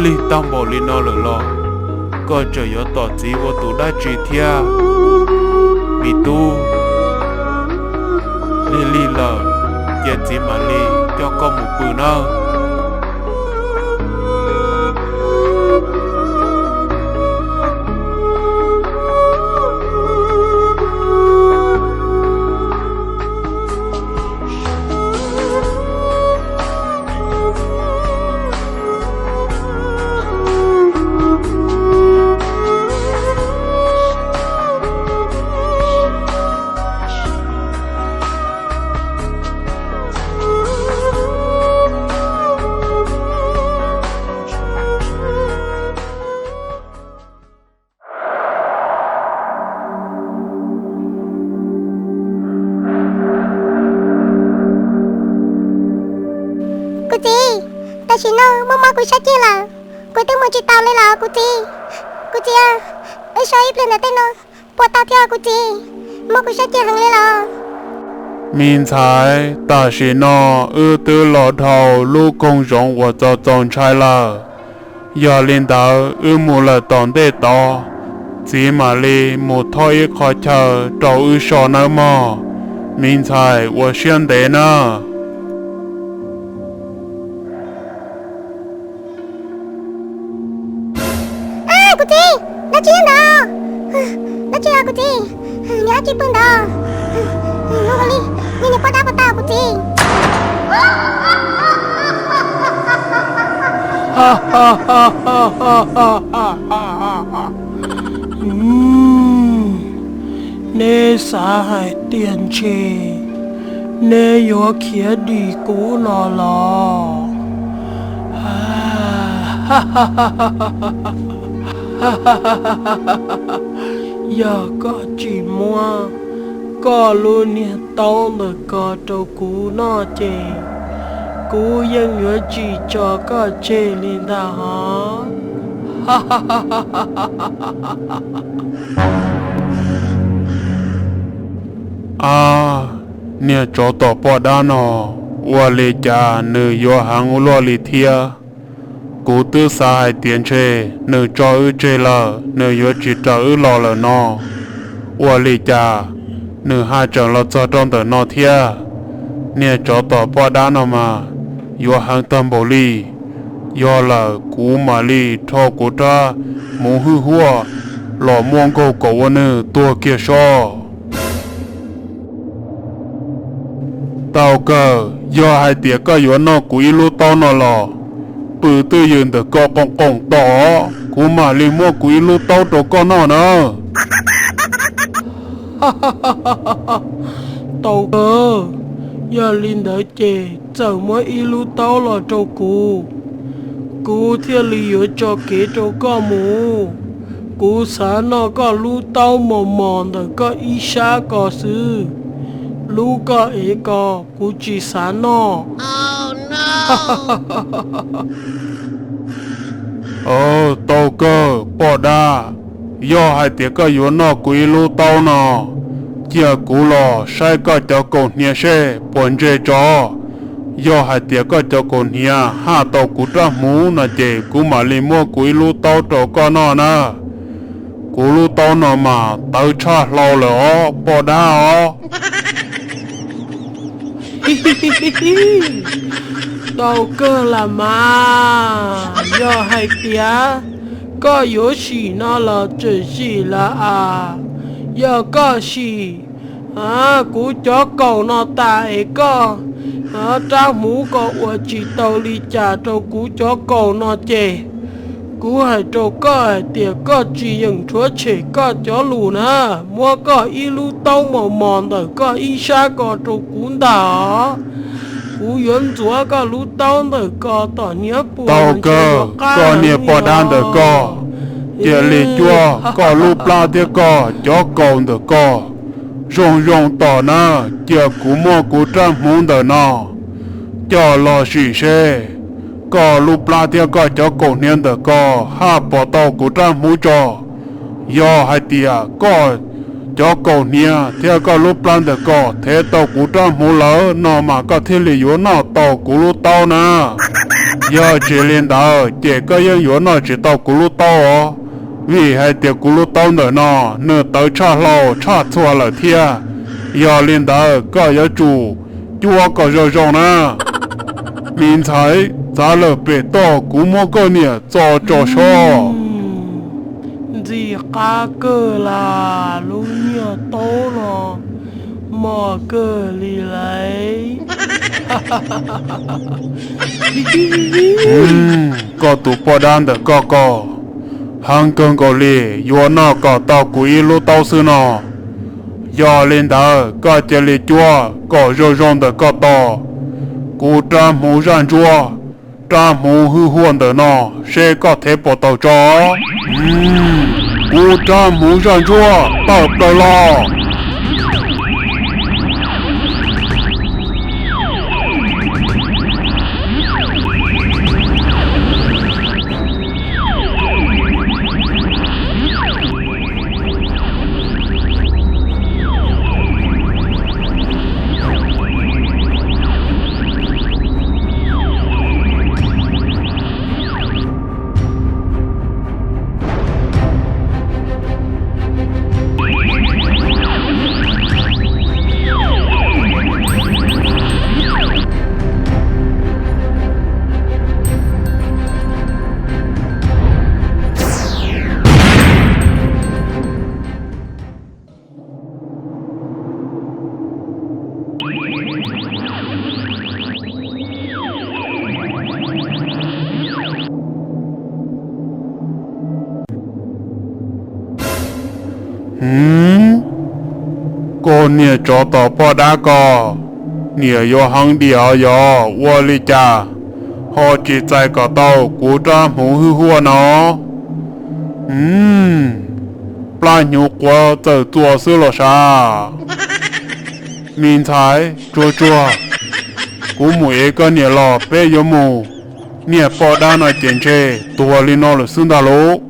Lig tag npaum li no lawm los koj tseem yuav tom txiv ua tus dab tsi thiab? Me tub, lig lig lawm, cia txiv mam li coj koj mus pw nawb. Kuv txiv, tam sim no mob mob kuv sab ceg lawm, kuv twb mus tsis tau li los kuv txiv. Kuv txiv, wb so ib pliag ntawm tej no puas tau thiab kuv txiv? Mob kuv sab ceg heev li los. Me ntxhais, tam sim no wb twb los dhau lub koog zoov uas txaus txaus ntshai lawm. Yog li ntawd wb mus lawm tom ntej tod, txiv mam li mus thob ib qho chaw rau wb so nawb mog. Me ntxhais ua siab ntev nawb. Kuv txiv, dab tsi ntawd? Dab tsi os kuv txiv? Niag dab tsi pw ntawd? Hnub li, niag niag poj dab puas tau kuv txiv? Neb xav hais tias ntshe neb yuav khiav dim kuv no los? Yog koj tsis muab koj lub niag taub ntawm ko rau kuv noj ces kuv yeej yuav tsis tso koj tseg li ntag hos. Ab, niag tsov tom poj dab no, ua li cas nws yuav heev ua luaj li thiab? Kuv twb xav hais tias ntshe nws tso wb tseg lawm, nws yuav tsis raws wb los lawm no. Ua li cas nws haj tseem los txog rau ntawm no thiab? Niag tsov tom poj dab no mas yuav heev tag npaum li. Yog lawm kuv mam li rho kuv rab hmuv hwj huaj los muab nkaug kom ua nws tuag kiag sob. Tau kawg, yog hais tias koj yuav noj kuv ib lub taub no los, pw twj ywm ntawm ko qoom qoom tos, kuv mam li muab kuv ib lub taub rau koj noj na. Tau kawg, yog li ntawd ces txawm muab ib lub taub los rau kuv, kuv thiaj li yuav tso kev rau koj mus. Kuv xav noj koj lub taub mos mos ntawm koj ib sab ko xwb, lub koj ev ko kuv tsis xav noj. Tau kawg poj dab, yog hais tias koj yuav noj kuv ib lub taub no, cia kuv los saib koj cov kaus hniav seb puas ntse tso. Yog hais tias koj cov kaus hniav haj tau kuv rab hmuv no ces kuv mam li muab kuv ib lub taub rau koj noj na. Kuv lub taub no mas tawv tshaj hlau lawm os poj dab os. Tau kawg las mas, yog hais tias koj yuav sim no los tseem sim las as. Yog koj sim kuv cov kaus no tas es koj rab hmuv ko ua tsis tau li cas rau kuv cov kaus no ces kuv hais rau koj hais tias koj tsis yeem rhuav tshem koj cov lus na, muab koj ib lub taub mos mos ntawm koj ib sab ko rau kuv ntag os. Kuv yuav ntxuav koj lub taub ntawm ko tom hniav puag. Tau kawg, koj niag poj dab ntawm koj, cia li cuab koj lub plab thiab koj cov kaus ntawm koj zoo zoo tom na, cia kuv muab kuv rab hmuv ntawm no coj los sim seb koj lub plab thiab koj cov kaus hniav ntawm koj haj pom tau kuv rab hmuv tso. Yog hais tias koj cov kaus hniav thiab koj lub plab ntawm koj thev tau kuv rab hmuv lawm no mas koj thiaj li yuav noj tau kuv lub taub na. Yog tsis li ntawd ces koj yeej yuav noj tsis tau kuv lub taub os, vim hais tias kuv lub taub ntawm no nws tawv tshaj hlau tshaj txhua lawm thiab. Yog li ntawd koj yuav tsum cuab kom zoo zoo na. Me ntxhais, txav lawm pem toj, kuv muab koj niam txo tso sov. Ntxim qab kawg las, lub nyiaj taub no mos kawg li lauj. Koj tus poj dab ntawm koj ko, heev kawg nkaus li, yuav noj kom tau kuv ib lub taub xwb no. Yog li ntawd koj cia li cuab kom zoo zoo ntawm koj tos. Kuv rab hmuv zaj ntsuab, rab hmuv hwj huaj ntawm no, seb koj thev puas tau tso. Kuv rab hmuv zaj ntsuab tawm plaws los. Koj niag tsov tom poj dab ko, niam yuav heev diam os, yog ua li cas ho tsis txais kom tau kuv rab hmuv hwj huaj no? Plab hnyuv quav txawm txuas xwb los sav. Me ntxhais, tsuag tsuag, kuv mus ev koj niam los peb yuav mus. Niag poj dab no ces ntshe tuag li no lawm xwb ntag lauj.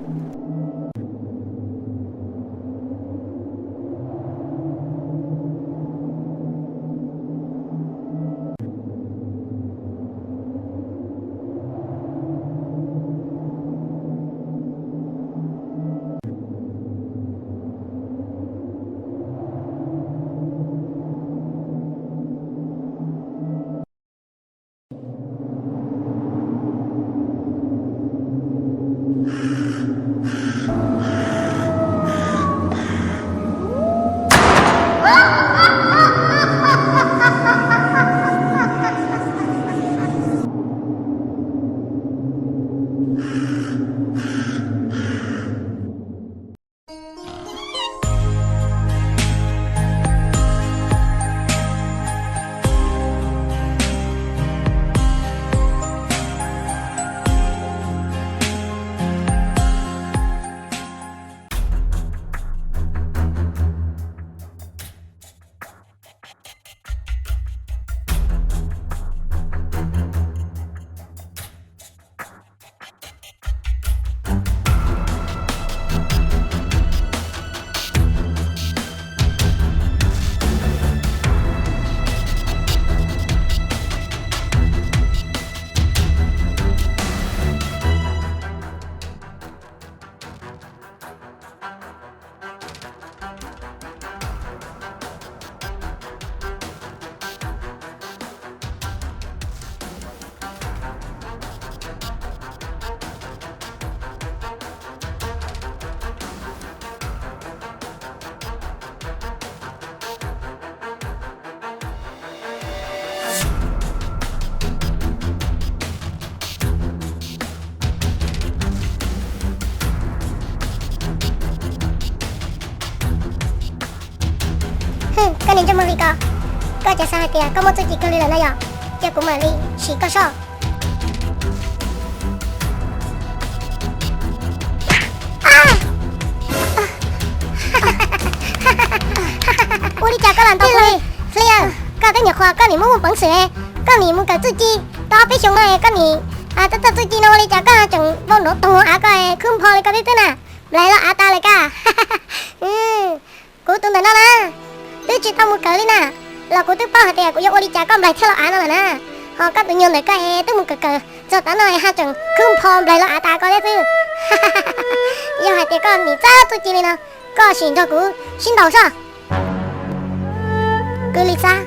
Koj niag ntsej muag li ko, koj cas xav hais tias koj muaj txuj ci kawg li lawm no yog? Cia kuv mam li sim koj soj. Ua li cas koj lam ntaus kuv li? Flier, koj twb nyuam qhuav koj nim muaj muaj peev xwm, koj nim mus kawm txuj ci tau ob peb xyoos no koj nim tau txuj ci no ua li cas koj tseem vau nrov toog av ko khwb npho li ko twb twb na? Nplais los av tas lawm koj. Kuv tus ntawm no na, twb tsis tau mus kawm li na, los kuv twb paub hais tias kuv yuav ua li cas koj nplais thiaj los av no lawm na. Ho koj tus nyuag ntawm koj es twb mus kawm kawm Txog tav no haj tseem khwb npho nplaig los av tas koj thiab xwb. Yog hais tias koj nim txawj txuj ci li no, koj sim nrog kuv sib ntaus soj. Kwv Lis Xab,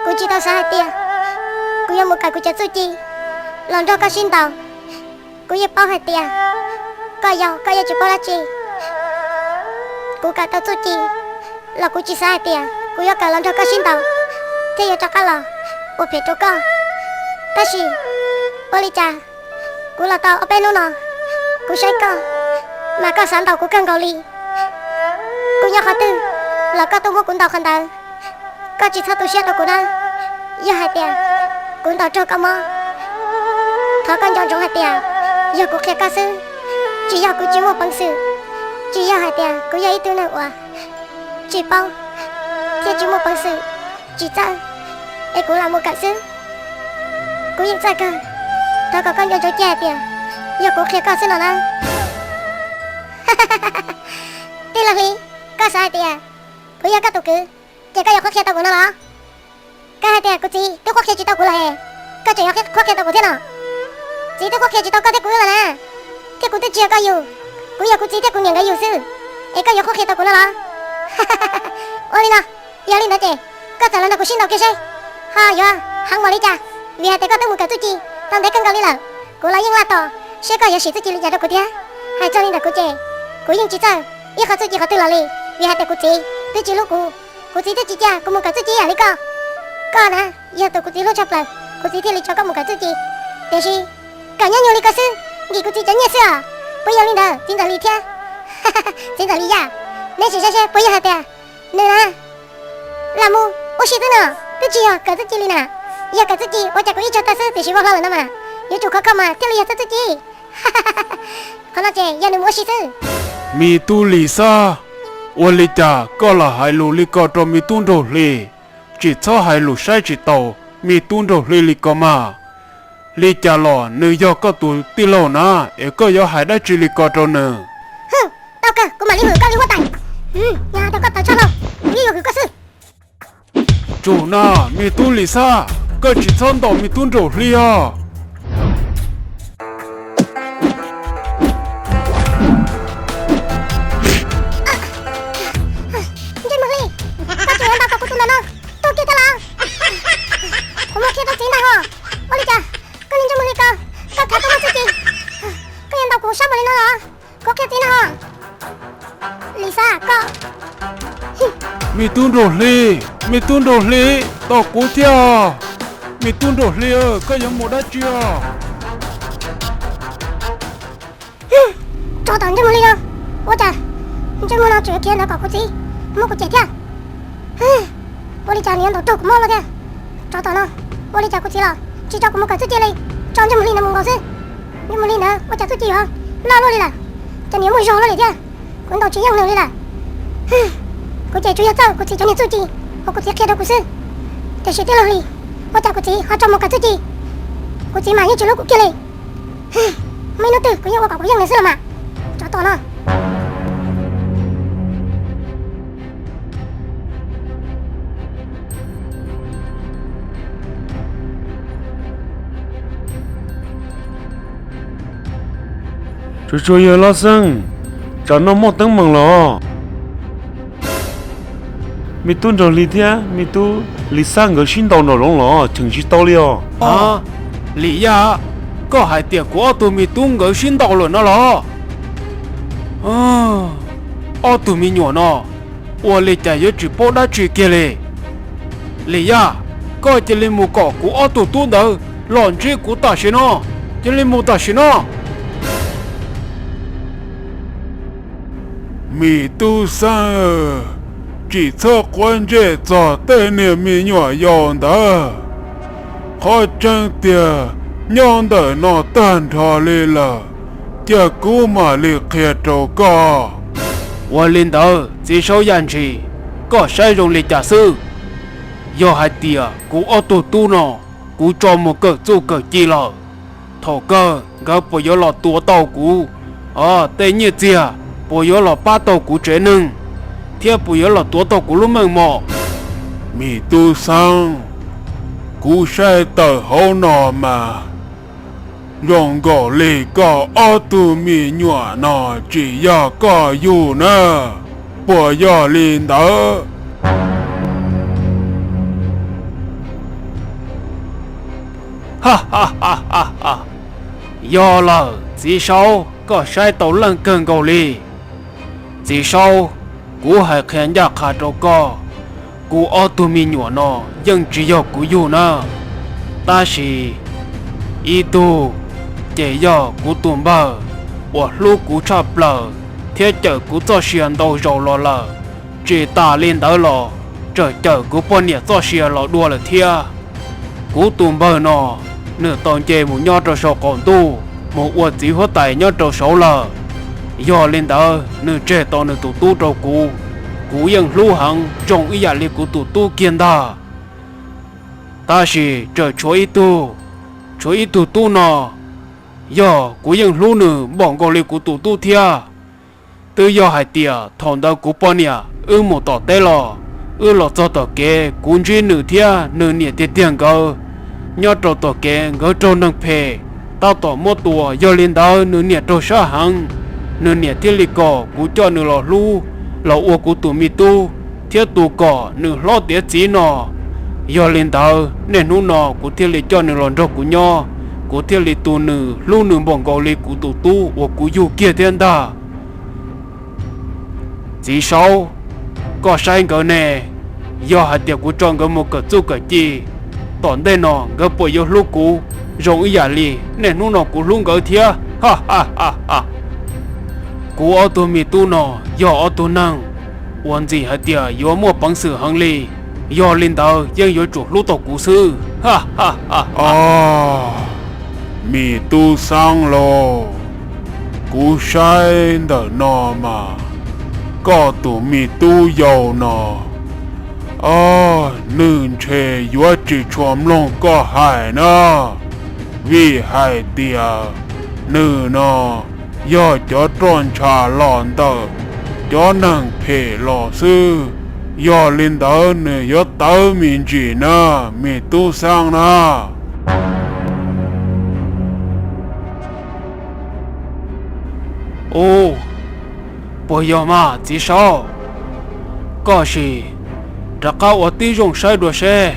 kuv tsis tau xav hais tias kuv yuav mus kawm kuv cov txuj ci los nrog koj sib ntaus. Kuv yeej paub hais tias koj yau, koj yeej tsis paub dab tsi. Kuv kawm tau txuj ci los kuv tsis xav hais tias kuv yuav kawm los nrog koj sib ntaus thiab yuav rov qab los ua phem rau koj. Tab sis ua li cas kuv los tau ob peb hnub no, kuv saib koj mas koj xav ntaus kuv kawg nkaus li. Kuv nyob qhov twg los koj tuaj muab kuv ntaus qhov ntawd. Koj tsis txhob tu siab rau kuv na. Yog hais tias kuv ntaus raug koj mob, thov koj nco ntsoov hais tias yog kuv qhia koj xwb, tsis yog kuv tsis muaj peev xwm, tsis yog hais tias kuv yog ib tug neeg uas tsis paub thiab tsis muaj peev xwm, tsis txawj, es kuv lam mus kawm xwb. Kuv yeej txawj kawg. Thov kom koj nco ntsoov kiag hais tias yog kuv qhia koj xwb no na. Tij laug Hli, koj xav hais tias kuv yog koj tus kwv, ces koj yuav qhuab qhia tau kuv no los? Koj hais tias kuv txiv twb qhuab qhia tsis tau kuv lawm, koj tseem yuav qhuab qhia tau kuv thiab no? Txiv twb qhuab qhia tsis tau koj thiab kuv lawm na, thiab kuv twb tsis yog koj yug, kuv yog kuv txiv thiab kuv niam nkawd yug xwb, es koj yuav qhuab qhia tau kuv no los? Ua li no, yog li ntawd ces koj txawm los nrog kuv sib ntaus kiag seb ho yuav heev npaum li cas, vim hais tias koj twb mus kawm txuj ci tau ntev kawg nkaus li lawm. Kuv los yeej laj tos seb koj yuav sim txuj ci li cas rau kuv thiab. Hais txog li ntawm kuv ces kuv yeej tsis txawj ib qho txuj ci qhov twg los li, vim hais tias kuv txiv twb tsis hlub kuv, kuv txiv twb tsis cia kuv mus kawm txuj ci ib yam li koj. Koj na, yog tus kuv txiv hlub tshaj plaws, kuv txiv thiaj li tso koj mus kawm txuj ci. Tiam sis kawm nyob nyuag li koj xwb, nkim kuv txiv cov nyiaj xwb os. Puas yog li ntawd txiv ntxawm Lis thiab? Txiv ntxawm Lis Yaj, neb sim saib seb puas yog hais tias nws na lam mus ua si xwb no, twb tsis yog kawm txuj ci li na. Yog kawm txuj ci ua cas kuv ib tsaug tawm xwb tiam sis vau hlo lawm no mas, yuav tsum khov kho mas thiaj li yog txawj txuj ci. Qhov no ces yog nws mus ua si xwb. Me tub Lis Xab, ua li cas koj lam hais lus li ko rau me tub Nraug Hli? Tsis txhob hais lus saib tsis taus me tub Nraug Hli li ko mas. Li cas los nws yog koj tus tij laug na, es koj yuav hais dab tsi li ko rau nws? Hwm, tau kawg, kuv mam li hwm koj li huab tais. Yog hais tias koj tawv tshaj plaws, kuv yeej yuav hwm koj xwb. Tsum na, me tub Lis Xab, koj tsis txhob ntaus me tub Nraug Hli os. Ntsej muag Hli, koj tseem yuav ntaus kom kuv tus ntawm no tuag kiag thiab los? Kuv muab qhia rau txiv ntag hos. Ua li cas koj niag ntsej muag Hli ko, koj khav koj muaj txuj ci, koj yuav ntaus kuv sab npaum li no los? Kuv qhia txiv ntag hos. Lis Xab koj. Me tub Nraug Hli, me tub Nraug Hli, tos kuv thiab os. Me tub Nraug Hli, koj yuav mus dab tsi os? Tsov tom ntsej muag Hli no, ua cas ntsej muag no tseem khiav ntawd kom kuv txiv muab kuv cem thiab? Ua li cas nws yuav ntaus raug kuv mob luaj thiab? Tsov tom no, ua li cas kuv txiv los tsis tso kuv mus kawm txuj ci li, tso ntsej muag Hli ntawd mus nkaus xwb. Ntsej muag Hli ntawd ua cas txuj ci yuav loj luaj li lawm, cas nws yuav muaj zog luaj li thiab? Kuv ntaus tsis yeej nws li lawm. Kuv ces tsuas yog txawj kuv txiv cov niag txuj ci uas kuv txiv qhia rau kuv xwb. Tiam sis tij laug Hli, ua cas kuv txiv ho tso mus kawm txuj ci? Kuv txiv mas yeej tsis hlub kuv kiag li. Muaj ib hnub twg kuv yeej ua kom kuv yeej nws xwb los mas. Tsov tom no. Tsuas tsuas yawg Lob Xeeb, tsam no muaj teeb meem los? Me tub Nraug Hli thiab me tub Lis Xab nkawd sib ntaus nraum zoov los cheem tsis tau li os. Lis Yaj, koj hais tias kuv ob tug me tub nkawd sib ntaus lawm no los? Ob tug me nyuam no ua li cas yuav tsis paub dab tsi kiag li. Lis Yaj, koj cia li mus kom kuv ob tug tub ntawd los ntsib kuv tam sim no, cia li mus tam sim no. Me tub Xeeb, tsis txhob quav ntsej txog tej niag me nyuam yaus ntawd. Qhov tseeb tiag nyob ntawm no tag nrho li lawm, cia kuv mam li qhia rau koj. Ua li ntawd txiv saub Yaj Ntshis, koj saib zoo li cas xwb? Yog hais tias kuv ob tug tub no kuv tso mus kawm txuj kawm ci lawm, thaum kawg nkawd puas yuav los tuav tau kuv tej nyiaj txiag, puas yuav los pab tau kuv tsev neeg, thiab puas yuav los tuav tau kuv lub meej mom? Me tub Xeeb, kuv saib tawm hauv no mas Zoo nkaus li koj ob tug me nyuam no tsis yog koj yug na, puas yog li ntawd? Yog lawm txiv saub, koj saib tau leej kawg nkaus li. Txiv saub, kuv hais qhia ncaj qha rau koj, kuv ob tug me nyuam no yeej tsis yog kuv yug na, tab sis ib tug ces yog kuv tus npawg uas hlub kuv tshaj plaws thiab cawm kuv txoj sia ntau zaus los lawm. Tsis tas li ntawd los tseem cawm kuv poj niam txoj sia los dua lawm thiab. Kuv tus npawg no, nws tau nce mus nyob rau saum qaum ntuj mus ua txiv huab tais nyob rau saud lawm. Yog li ntawd nws tseg tau nws tus tub rau kuv, kuv yeej hlub heev zoo ib yam li kuv tus tub kiag ntag. Tab sis tseem tshuav ib tug, tshuav ib tug tub no, yog kuv yeej hlub nws npaum nkaus li kuv tus tub thiab. Twb yog hais tias thaum ntawd kuv poj niam wb mus tom teb los, wb los txog tom kev kuv ntsib nws thiab nws niam tiag tiag nkawd nyob rau tom kev, nkawd raug neeg phem tab tom muab tua. Yog li ntawd nws niam raug sab heev, nws niam thiaj li kom kuv coj nws los hlub, los ua kuv tus me tub, thiab tus kom nws hlob tiav txiv no. Yog li ntawd niaj hnub no kuv thiaj li coj nws los nrog kuv nyob, kuv thiaj li tu nws hlub nws npaum nkaus li kuv tus tub uas kuv yug kiag thiab ntag. Txiv saub, koj saib nkawd ne, yog hais tias kuv tso nkawd mus kawm txuj kawm ci, tom ntej no nkawd puas yuav hlub kuv zoo ib yam li niaj hnub no kuv hlub nkawd thiab? Kuv ob tug me tub no yog ob tug neeg uas ntxim hais tias yuav muaj peev xwm heev li, yog li ntawd yeej yuav tsum hlub tau kuv xwb. Me tub Xeeb lauj, kuv saib ntawm no mas koj tus me tub yau no, o, nws ntshe yuav tsis tshua mloog koj hais na, vim hais tias nws no yog cov roj ntsha los ntawm cov neeg phem los xwb. Yog li ntawd nws yuav tawv me ntsis na, me tub Xeeb na. Ub, puas yog mas txiv saub? Koj sim rov qab ua tib zoo saib dua seb.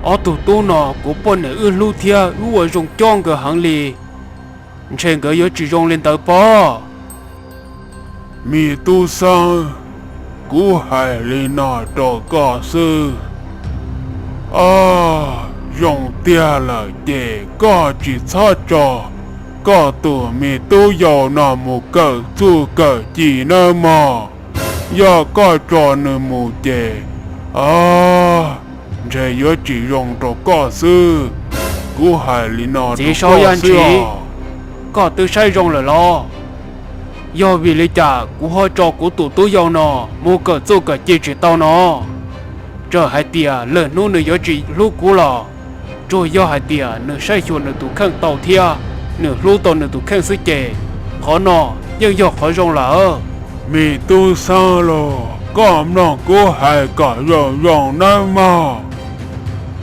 Ob tug tub no kuv poj niam wb hlub thiab wb ua zoo cob nkawd heev li, ntshe nkawd yuav tsis zoo li ntawd pob. Me tub Xeeb, kuv hais li no rau koj xwb. O, zoo tiag lawm ces koj tsis txhob tso koj tus me tub yau no mus kawm txuj kawm ci nawb mog. Yog koj tso nws mus ces, o, ntshe yuav tsis zoo rau koj xwb. Kuv hais li no rau koj xwb os. Koj twb saib zoo lawm los? Yog vim li cas kuv ho tso kuv tus tub yau no mus kawm txuj kawm ci tsis tau no? Txawm hais tias lwm hnub nws yuav tsis hlub kuv los, tsuas yog hais tias nws saib xyuas nws tus kheej tau thiab nws hlub tau nws tus kheej xwb ces qhov no yeej yog qhov zoo lawm. Me tub Xeeb lauj, koj mloog kuv hais kom zoo zoo nawb mog.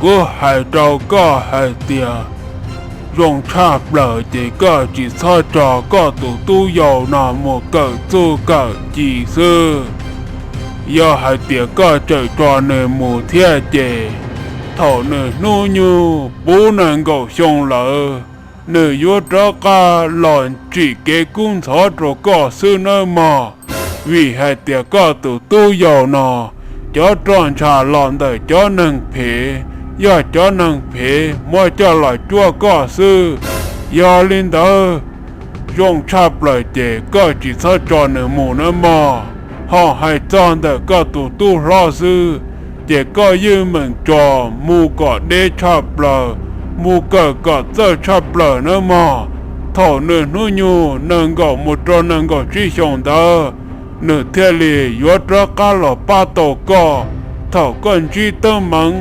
Kuv hais rau koj hais tias zoo tshaj plaws ces koj tsis txhob tso koj tus tub yau no mus kawm txuj kawm ci xwb. Yog hais tias koj tseem tso nws mus thiab ces thaum nws hnub nyoog puv nees nkaum xyoo lawm, nws yuav rov qab los tsim kev kub ntxhov rau koj xwb nawb mog. Vim hais tias koj tus tub yau no, cov roj ntsha los ntawm cov neeg phem, yog cov neeg phem muab coj los cuab koj xwb. Yog li ntawd, zoo tshaj plaws ces koj tsis txhob tso nws mus nawb mog. Ho hais txog ntawm koj tus tub hlob xwb, ces koj yeej meem tso mus kom deb tshaj plaws, mus kawm kom txawj tshaj plaws nawb mog. Thaum nws hnub nyoog nees nkaum mus rau nees nkaum tsib xyoos ntawd, nws thiaj li yuav rov qab los pab tau koj thaum koj ntsib teeb meem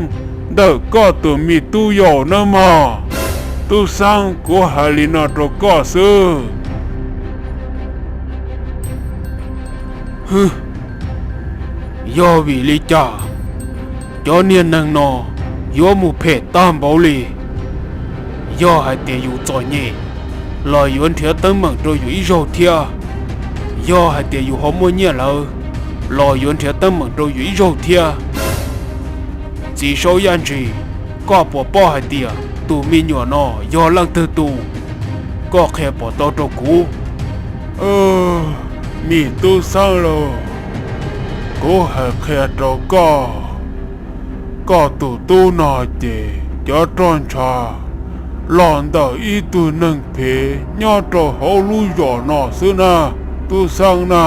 ntawm koj tus me tub yau nawb mog. Tub Xeeb, kuv hais li no rau koj xwb. Hwb, yog vim li cas cov niag neeg no yuav mus phem tag npaum li? Yog hais tias yus txom nyem los yuav nrhiav teeb meem rau yus ib zaug thiab. Yog hais tias yus ho muaj nyiaj lawm los yuav nrhiav teeb meem rau yus ib zaug thiab. Txiv Saub Yaj Ntshis, koj puas paub hais tias tus me nyuam no yog leej twg tus? Koj qhia puas tau rau kuv? Mi tub Xeeb lauj, kuv hais qhia rau koj, koj tus tub no ces cov roj ntsha los ntawm ib tug neeg phem nyob rau hauv lub zos no xwb na, tub Xeeb na.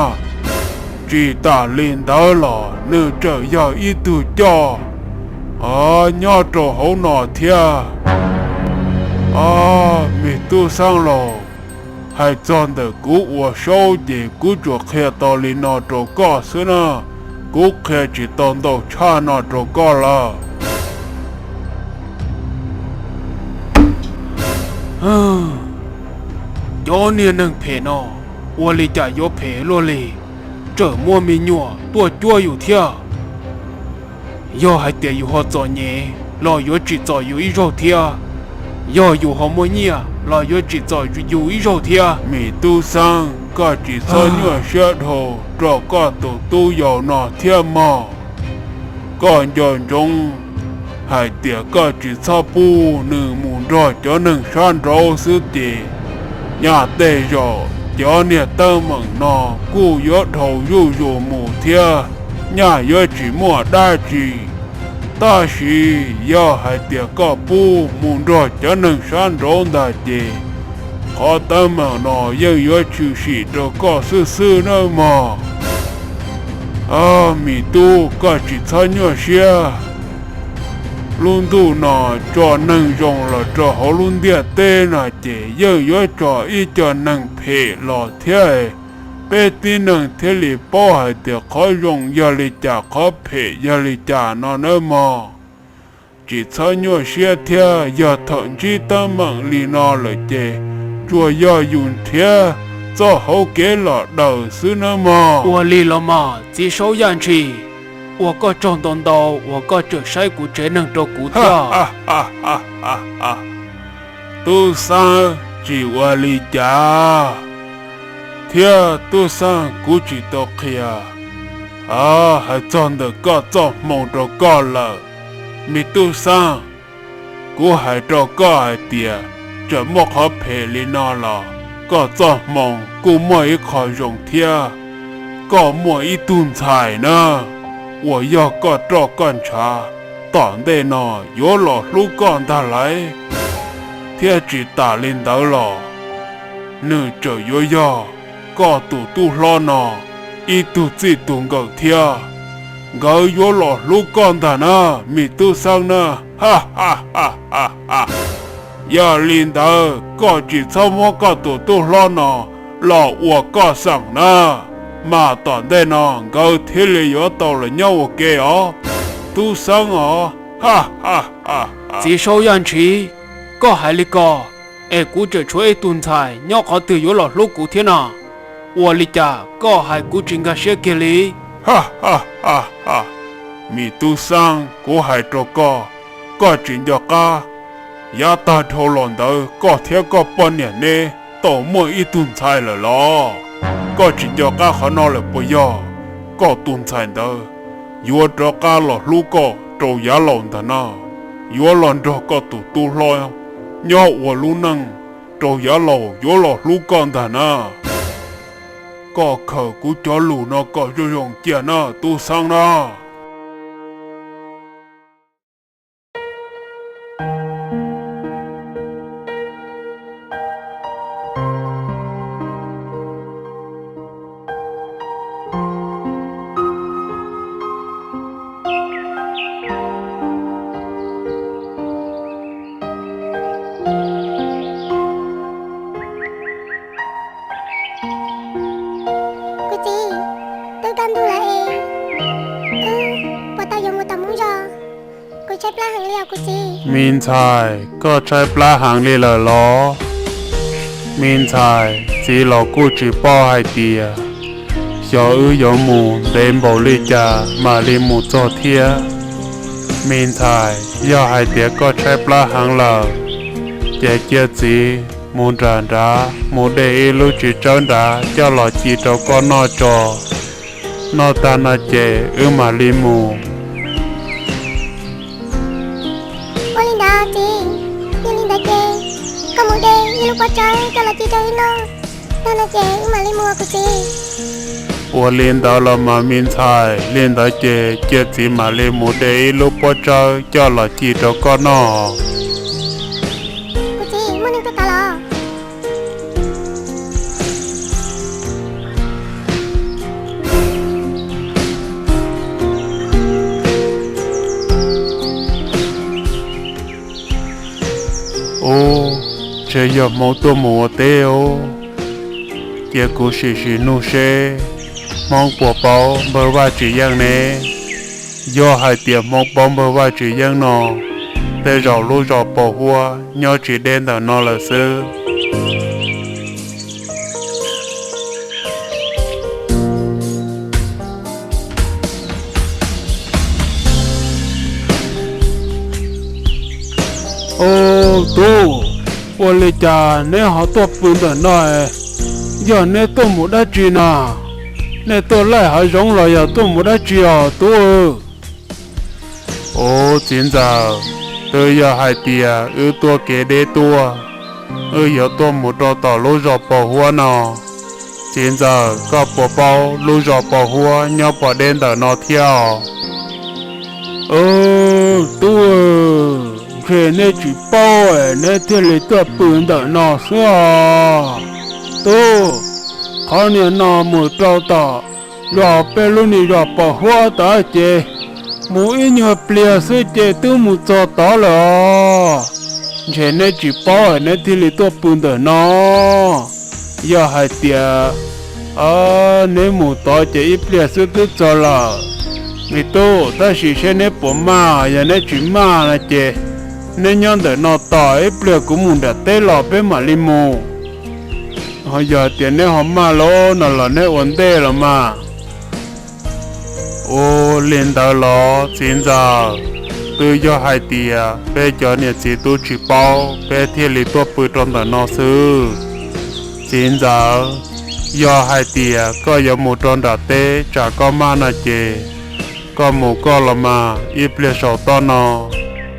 Tsis tas li ntawd los nws tseem yog ib tug coj nyob rau hauv no thiab. Os, me tub Xeeb lauj, hais txog ntawm kuv ua Saub ces kuv tsuas qhia tau li no rau koj xwb na, kuv qhia tsis tau ntau tshaj no rau koj lawm. Cov niag neeg phem no ua li cas yuav phem luaj li, tseem muaj me nyuam tuaj cuab yus thiab. Yog hais tias yus ho txom nyem los yuav tsim txom yus ib zaug thiab. Yog yus ho muaj nyiaj los yuav tsim txom yus ib zaug thiab. Me tub Xeeb, koj tsis txhob nyuaj siab dhau rau koj tus tub yau no thiab mog. Koj nco ntsoov hais tias koj tsis txhob pub nws mus nrog cov neeg sab nraud xwb ces nyaj tej zaum cov niag teeb meem no kuj yuav dhau zuj zus mus thiab, nyaj yuav tsis muaj dab tsi. Tab sis yog hais tias koj pub mus nrog cov neeg sab nraud ntag ces qhov teeb meem no yeej yuav tshwm sim rau koj xwb xwb nawb mog. Os, me tub, koj tsis txhob nyuaj siab. Lub ntuj no tso neeg zoo los rau hauv lub ntiaj teb no ces yeej yuav tso ib co neeg phem los thiab. Peb tib neeg thiaj li paub hais tias qhov zoo yog li cas, qhov phem yog li cas no nawb mog. Tsis txhob nyuaj siab thiab, yog thaum ntsib teeb meem li no lawm ces tsuas yog yus nrhiav txoj hauv kev los daws xwb nawb mog. Ua li los mas txiv Saub Yaj Ntshis, ua koj tsaug ntau ntau uas koj tseem saib kuv tsev neeg rau kuv thiab. Tub Xeeb, tsis ua li cas thiab, tub Xeeb, kuv tsis tau qhia hais txog ntawm koj txoj hmoo rau koj lawm. Me tub Xeeb, kuv hais rau koj hais tias txawm muaj qhov phem li no los koj txoj hmoo kuj muaj ib qho zoo thiab. Koj muaj ib tug ntxhais na, uas yog koj roj koj ntshav, tom ntej no yuav los hlub koj ntag lauj. Thiab tsis tas li ntawd los nws tseem yuav yog koj tus tub hlob no ib tug txij tus nkawm thiab. Nkawd yuav los hlub koj ntag na, me tub Xeeb na. Yog li ntawd koj tsis txhob muab koj tus tub hlob no los ua koj xeem na, mas tom ntej no nkawd thiaj li yuav tau los nyob ua ke os, tub Xeeb os. Txiv Saub Yaj Ntshis, koj hais li ko es kuv tseem tshuav ib tug ntxhais nyob qhov twg yuav los hlub kuv thiab no? Ua li cas koj hais kuv tsis nkag siab kiag li? Me tub Xeeb, kuv hais rau koj, koj tsis nco qab yav tag dhau los ntawd koj thiab koj poj niam neb tau muaj ib tug ntxhais lawm los? Koj tsis nco qab qhov no lawm puas yog? Koj tus ntxhais ntawd yuav rov qab los hlub koj rau yav laus ntag na, yuav los nrog koj tus tub hlob nyob ua lub neej rau yav laus, yuav los hlub koj ntag na. Koj khaws kuv cov lus no kom zoo zoo cia na tub Xeeb na. Kuv txiv, twb kaj ntug lawm es wb puas tau yuav mus tom Hmoob zos? Kuv tshaib plab heev li os kuv txiv. Me ntxhais, koj tshaib plab heev li lawm los? Me ntxhais, txiv los kuj tsis paub hais tias xyov wb yuav mus ntev npaum li cas mam li mus txog thiab. Me ntxhais, yog hais tias koj tshaib plab heev lawm, Ces cia txiv mus nram nrad mus de ib lub txiv tsawb nrad coj los ci rau koj noj tso. Noj tag no ces wb mam li mus. Ua li ntawd txiv, yog li ntawd ces koj mus de ib lub pob tsawb coj los ci rau wb noj tag no ces wb mam li mus kuv txiv. Ua li ntawd los mas me ntxhais, li ntawd ces cia txiv mam li mus de ib lub pob tsawb coj los ci rau koj noj. Kuv txiv, muaj neeg tuaj tod los? Ub, ntshe yog Hmoob tuaj mus ua teb os. Cia kuv sim sim nug seb Hmoob puas paub npawg Vaj Tsis Yeej ne. Yog hais tias Hmoob paub npawg Vaj Tsis Yeej no, tej zaum lub zos Pos Huab nyob tsis deb ntawm no lawm xwb. Ub, tub, ua li cas neb ho tuaj pw ntawm no? Yog neb tuaj mus dab tsi na? Nej tuaj laij hav zoov los yog tuaj mus dab tsi os tub? Ub, txiv ntxawm, twb yog hais tias wb tuaj kev deb tuaj, wb yuav tuaj mus rau tom lub zos Pos Huab no. Txiv ntxawm, koj puas paub lub zos Pos Huab nyob pos deb ntawm no thiab os? Tub, ntshe neb tsis paub neb thiaj li tuaj pw ntawm no xwb os. Tub, qhov niag no mus rau tom zos peb lub niag zos Pos Huab tod ces mus ib nyuag pliag xwb ces twb mus txog tod lawm os. Ntshe neb tsis paub neb thiaj li tuaj pw ntawm no. Yog hais tias neb mus tod ces ib pliag xwb twb txog lawm. Me tub, tab sis seb neb puas maj, yog neb tsis maj no ces neb nyob ntawm no tos ib pliag kuv mus nram teb los peb mam li mus. Ho yog tias neb ho maj lawm no los neb ua ntej los mas. Ua li ntawd los txiv ntxawm, twb yog hais tias peb cov niam txiv tub tsis paub peb thiaj li tuaj pw rau ntawm no xwb. Txiv ntxawm, yog hais tias koj yuav mus rau nram teb tsam koj maj no ces koj mus koj los mas, ib pliag saum toj no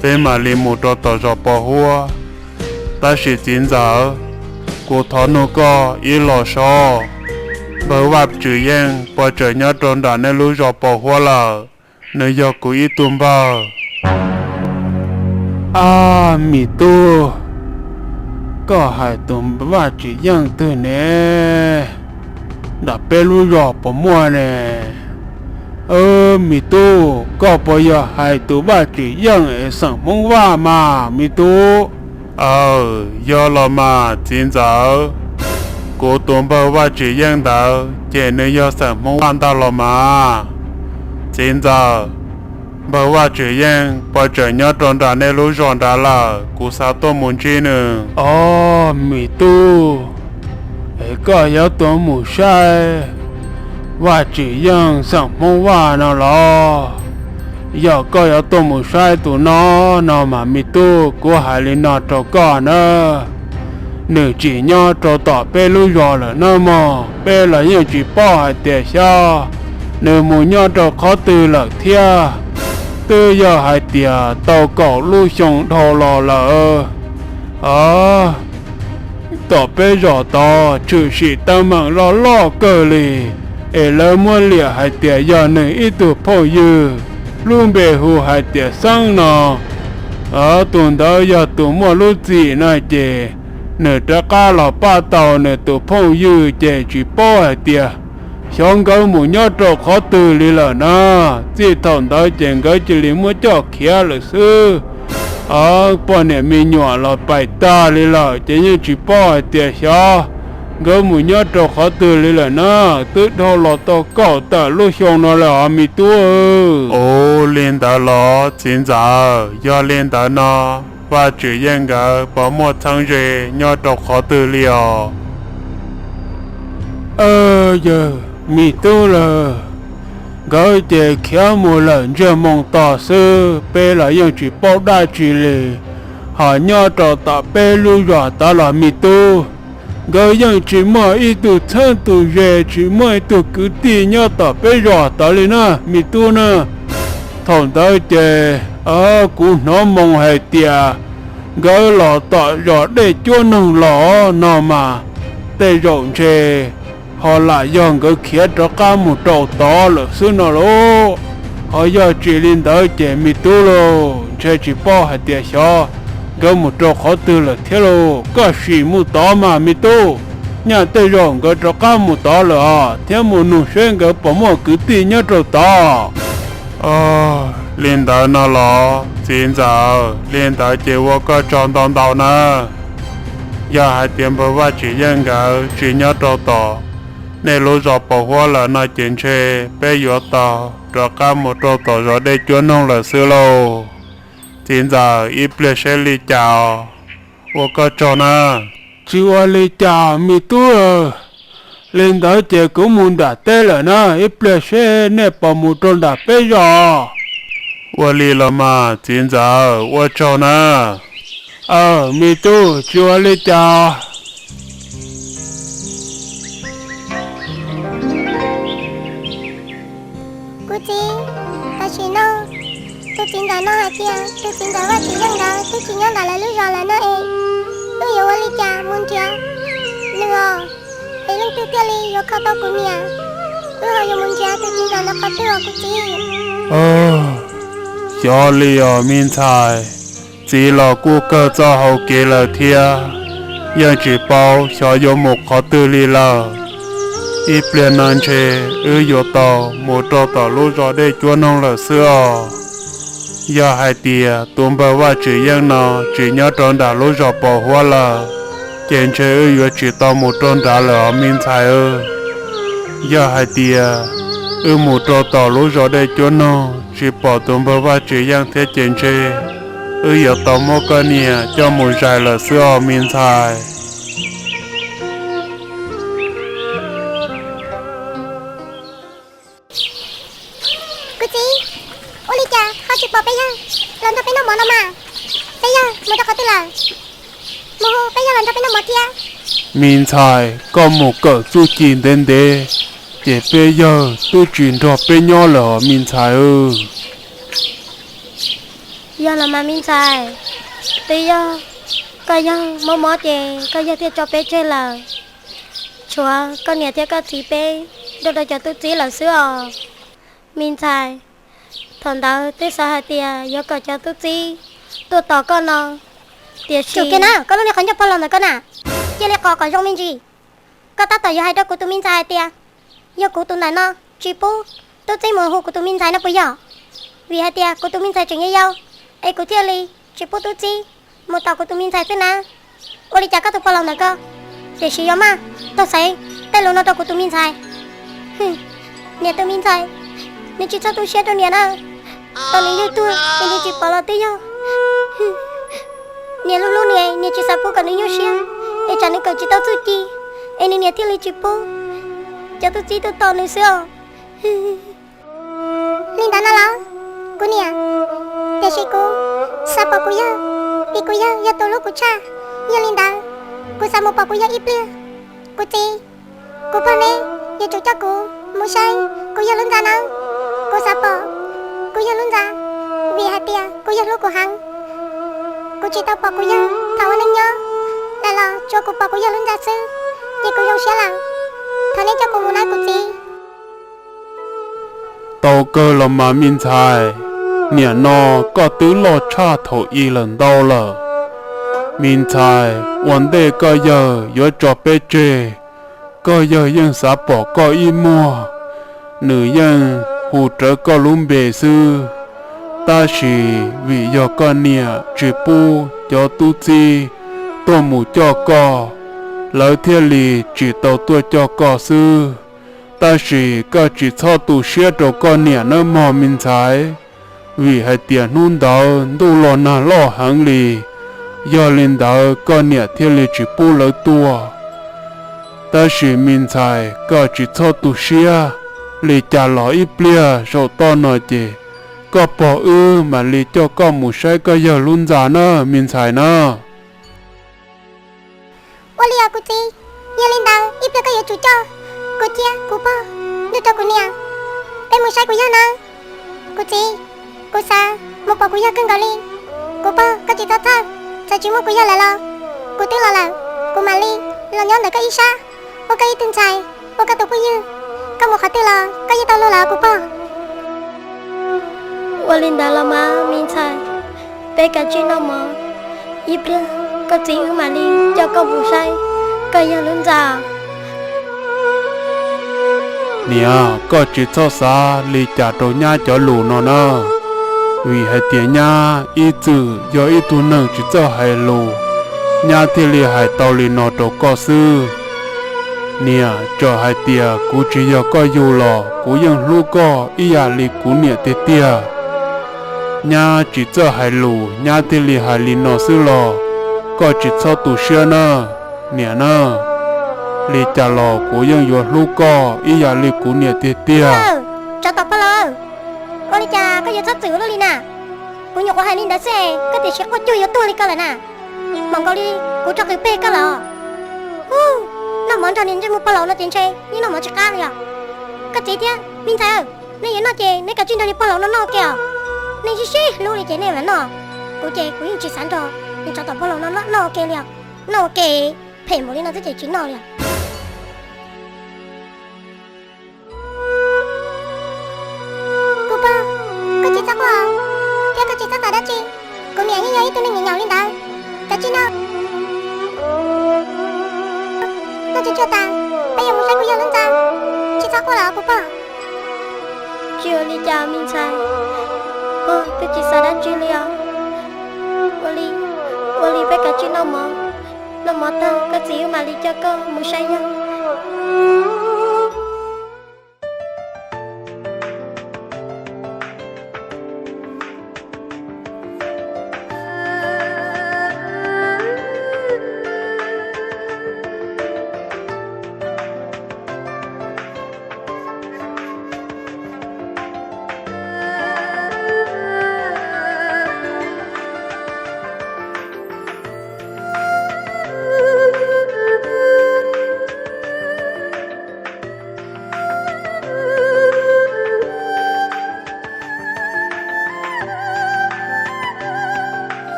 peb mam li mus rau tom zos Pos Huab. Tab sis txiv ntxawm, kuv thov nug koj ib los sov, npawg Vaj Tswm Yeej puas tseem nyob rau nram nej lub zos Pos Huab lawm? Nws yog kuv ib tug npawg. Ab, me tub, koj hais tus Vaj Tswm Yeej twg ne? Nram peb lub zos puas muaj ne? Me tub, koj puas yog hais tus Vaj Tswm Yeej es xeem Hmoob Vaj mas me tub? Aw, yog los mas txiv ntxawm, kuv tus npawg Vaj Tswm Yeej ntawd ces nws yog xeem Hmoob Vaj ntag los mas. Txiv ntxawm, npawg Vaj Tswm Yeej puas tseem nyob rau nram nej lub zos nrad lawm? Kuv xav tuaj mus ntsib nws. Ob, me tub, es koj yuav tuaj mus saib Vaj Tswm Yeej xeem Hmoob Vaj no los? Yog koj yuav tuaj mus saib tus no no mas me tub, kuv hais li no rau koj na, nws tsis nyob rau tom peb lub zos lawm na mog. Peb los yeej tsis paub hais tias xyov nws mus nyob rau qhov twg lawm thiab. Twb yog hais tias tau kaum lub xyoo dhau los lawm. Tom peb zos tod tshwm sim teeb meem loj loj kawg li, es lawv muab liam hais tias yog nws ib tug phooj ywg lub npe hu hais tias Xeeb no. Tus ntawd yog tus muaj lub txim no ces nws rov qab los pab tau nws tus phooj ywg ces tsis paub hais tias xyov nkawd mus nyob rau qhov twg li lawm na. Txij thaum ntawd ces nkawd cia li muab coj khiav lawm xwb. Poj niam me nyuam los pais tag li lawm ces yeej tsis paub hais tias xyov nkawd mus nyob rau qhov twg li lawm na. Twb dhau los tau kaum tawm lub xyoo no lawm os me tub. Ua li ntawd los txiv ntxawm, yog li ntawd no Vaj Tswm Yeej nkawd puas muaj txheeb ze nyob rau qhov twg li os? Yawg, me tub lawm, nkawd ces khiav mus lawm ntsiag moo to xwb, peb los yeej tsis paub dab tsi li. Ho nyob rau tom peb lub zos tod los me tub, nkawd yeej tsis muaj ib tug txheeb tug ze, tsis muaj ib tug kwv tij nyob tom peb zos tod li na me tub na. Thaum ntawd ces kuv hnov moo hais tias nkawd los tom zos Dej Cuab Noog los no mas, tej zaum ntshe ho lam yog nkawd khiav rov qab mus rau tod lawm xwb no lauj. Ho yog tsis li ntawd ces me tub lauj, ntshe tsis paub hais tias xyov nkawd mus rau qhov twg lawm thiab lauj. Koj sim mus tod mas me tub, nyaj tej zaum nkawd rov qab mus tod lawm os, thiab mus nug seb nkawd puas muaj kwv tij nyob rau tod. Li ntawd no los txiv ntxawm, li ntawd ces ua koj tsaug ntau ntau na. Yog hais tias npawg Vaj Tsim Yeej nkawd tsis nyob rau tom nej lub zos Pos Huab lawm no ces ntshe peb yuav tau rov qab mus rau tom zos Dej Cuab Noog lawm xwb lauj. Txiv ntxawm, ib pliag seb li cas os. Ua koj tsaug na. Tsis ua li cas me tub. Li ntawd ces kuv mus nram teb lawm na, ib pliag seb nej puas mus rau nram peb zos. Ua li los mas txiv ntxawm, ua tsaug na. Aw, me tub, tsis ua li cas. Kuv txiv, tam sim no tus txiv ntxawm no hais tias tus txiv ntxawm Vaj Tsim Yeej ntawd twb tsis nyob ntawm lawv lub zos lawm no es, wb yuav ua li cas mus nrhiav nws os? Es leej twg thiaj li yuav kho tau kuv niam? Wb ho yuav mus nrhiav tus txiv ntxawm ntawd qhov twg os kuv txiv? Xyov li os me ntxhais, txiv los kuj kawg txoj hau kev lawm thiab, yeej tsis paub xyov yuav mus qhov twg li lawm. Ib pliag no ntshe wb yuav tau mus rau tom lub zos Dej Cuab Noog lawm xwb os. Yog hais tias tus npawg Vaj Tsim Yeej no tsis nyob rau nram lub zos Pos Huab lawm, ces ntshe wb yuav tsis tau mus rau nrad lawm os me ntxhais. Yog hais tias wb mus rau tom lub zos Dej Cuab Noog tsis pom tus npawg Vaj Tsim Yeej thiab ces ntshe wb yuav tau muab koj niam coj mus zais lawm xwb os me ntxhais. Kuv txiv, ua li cas ho tsis pom peb yawg los nrog peb noj mov no mas? Peb yawg mus rau qhov twg lawm? Mus hu peb yawg los nrog peb noj mov thiab. Me ntxhais, koj mus kawm txuj ci ntev ntev, ces peb yawg twb tsis nrog peb nyob lawm os me ntxhais. Yog los mas me ntxhais, twb yog koj yawg mob mob ces koj yawg thiaj tso peb tseg lawm. Tshuav koj niam thiab koj txiv peb nrog rau cov tub txib lawm xwb os. Me ntxhais, thaum ntawd twb xav hais tias yuav kom cov tub txib tuaj tos koj no, tiam sis na, koj lub niag qhov ncauj pog los ntawm koj na, cia li qos kom zoo me ntsis. Koj tab tom yuav hais rau kuv tus me ntxhais hais tias yog kuv tus ntawm no tsis pub tub txib mus hu kuv tus me ntxhais no puas yog? Vim hais tias kuv tus me ntxhais tseem yau yau, es kuv thiaj li tsis pub tub txib mus tos kuv tus me ntxhais xwb na. Ua li cas koj tus pog laus ntawm koj tiam sis yuav maj taug xaiv tej lus no rau kuv tus me ntxhais? Niam tus me ntxhais, nws tsis txhob tu siab rau niam na. Tau nws yug tuag es nws tsis pom los twb yog niam hlub hlub nws, niam tsis xav pub kom nws nyuaj siab, es tsam nws kawm tsis tau txuj ci, es nws niam thiaj li tsis pub cov tub txib tuaj tos nws xwb os. Li ntawd no los kuv niam, tiam sis kuv xav pom kuv yawg, vim kuv yawg yog tus hlub kuv tshaj. Yog li ntawd, kuv xav mus pom kuv yawg ib pliag. Kuv txiv, kuv pog neb yuav tsum coj kuv mus saib kuv yawg lub ntxa nawb. Kuv xav pom kuv yawg lub ntxa, vim hais tias kuv yawg hlub kuv heev. Kuv tsis tau pom kuv yawg thaum ua neej nyob, lam los tsuav kuv pom kuv yawg lub ntxa xwb, ces kuv zoo siab lawm. Thov neb coj kuv mus nawb kuv txiv. Tau kawg los mas me ntxhais, niam no koj twb loj tshaj thaum i lawm ntau lawm. Me ntxhais, ua ntej koj yawg yuav tso peb tseg, koj yawg yeej xav pom koj ib muag, nws yeej hu rawv koj lub npe xwb. Tab sis vim yog koj niam tsis pub cov tub txib tuaj mus coj koj, lawv thiaj li tsis tau tuaj coj koj xwb. Tab sis koj tsis txhob tu siab rau koj niam nawb mog me ntxhais, vim hais tias hnub ntawd ntuj los nag loj heev li, yog li ntawd koj niam thiaj li tsis pub lawv tuaj. Tab sis me ntxhais, koj tsis txhob tu siab, li cas los ib pliag saum toj no ces koj pog wb mam li coj koj mus saib koj yawg lub ntxa na, me ntxhais na. Ua li os kuv txiv, yog li ntawd ib pliag koj yuav tsum coj kuv thiab kuv pog nrog rau kuv niam, peb mus saib kuv yawg nawb. Kuv txiv, kuv xav mus pom kuv yawg kawg nkaus li. Kuv pog, koj tsis txhob txhawj, txawm tsis muaj kuv yawg lawm los kuv twb los lawm, kuv mam li los nyob ntawm koj ib sab, ua koj ib tug ntxhais, ua koj tus phooj ywg. Koj mus qhov twg los koj yeej tau luag lawm kuv pog. Ua li ntawd los mas me ntxhais, peb kav tsij noj mov, ib pliag koj txiv wb mam li coj koj mus saib koj yawg lub ntxa. Niam, koj tsis txhob xav li cas rau nyab cov lus no na, vim hais tias nyab ib txwm yog ib tug neeg tsis txawj hais lus, nyab thiaj li hais tau li no rau koj xwb. Niam, txawm hais tias kuv tsis yog koj yug los kuv yeej hlub koj ib yam li kuv niam tiag tiag. Nyab tsis txawj hais lus nyab thiaj li hais li no xwb los koj tsis txhob tu siab na, niam na. Li cas los kuv yeej yuav hlub koj ib yam li kuv niam tiag tiag. Tsov tom pog laus, ua li cas koj yuav txhob txwm luaj li na? Kuv nyuam qhuav hais li ntawd xwb koj tiam sis quaj cuag yuav tuag li koj lawm na. Mam nkaus li kuv rov qw peg koj lawm. Ub, noj mov nrog niag ntsej muag pog laus no ces ntshe yeej noj mov tsis qab li os. Koj txiv thiab me ntxhais, nej yuav noj ces nej kav tsij nrog niag pog laus no noj ua ke os. Nej sib sib hlub li ces nej mam noj, kuv ces kuv yeej tsis xav nrog niag tsov tom pog laus no noj ua ke li os. Noj ua ke phem npaum li no xwb ces tsis noj li os. Kuv pog, koj tsis txhob quaj thiab koj tsis txhob xav dab tsi. Kuv niam yeej yog ib tug neeg nyaum nyaum li ntawd. Kav tsij noj, noj tsuag tsuag tas peb yuav mus saib kuv yawg lub ntxa. Tsis txhob quaj lawm kuv pog. Tsis ua li cas me ntxhais, pog twb tsis xav dab tsi li os. Ua li, ua li peb kav tsij noj mov, noj mov tag koj txiv wb mam li coj koj mus saib yawg.